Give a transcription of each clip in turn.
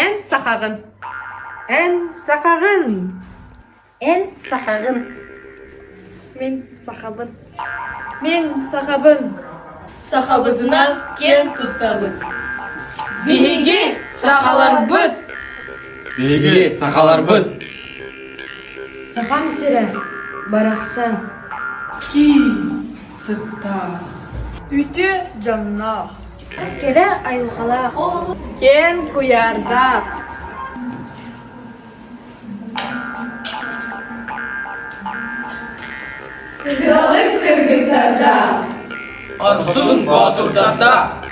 Эн сахаҕын. Эн сахаҕын. Эн сахаҕын. Мин сахабын. Мин сахабын. Сахабытынан киэн туттабыт. Биһиги сахаларбыт. Биһиги сахаларбыт. Сахам сирэ барахсан. Киин сыттаах. Үтүө дьонноох. Кэрэ айылҕалаах. Киэн куйаардаах. Кыһалык кыргыттардаах. Хорсун боотурдардаах.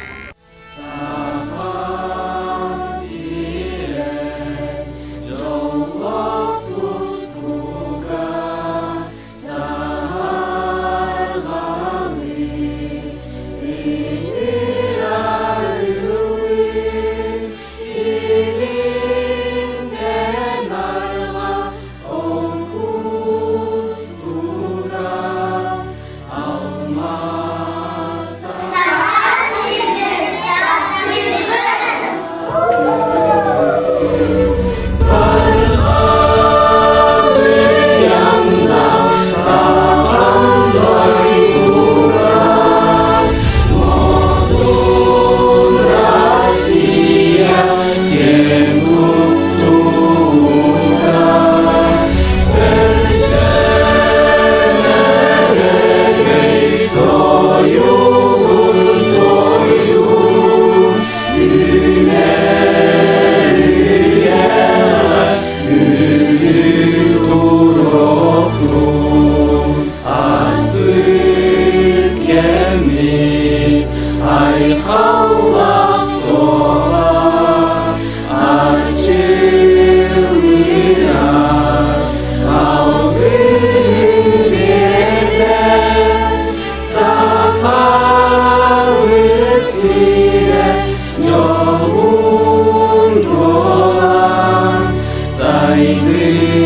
Айхаллах суола арчылыыр алгыы биэрдэ Сахабыт сирэ дьолун туолан сайдыы.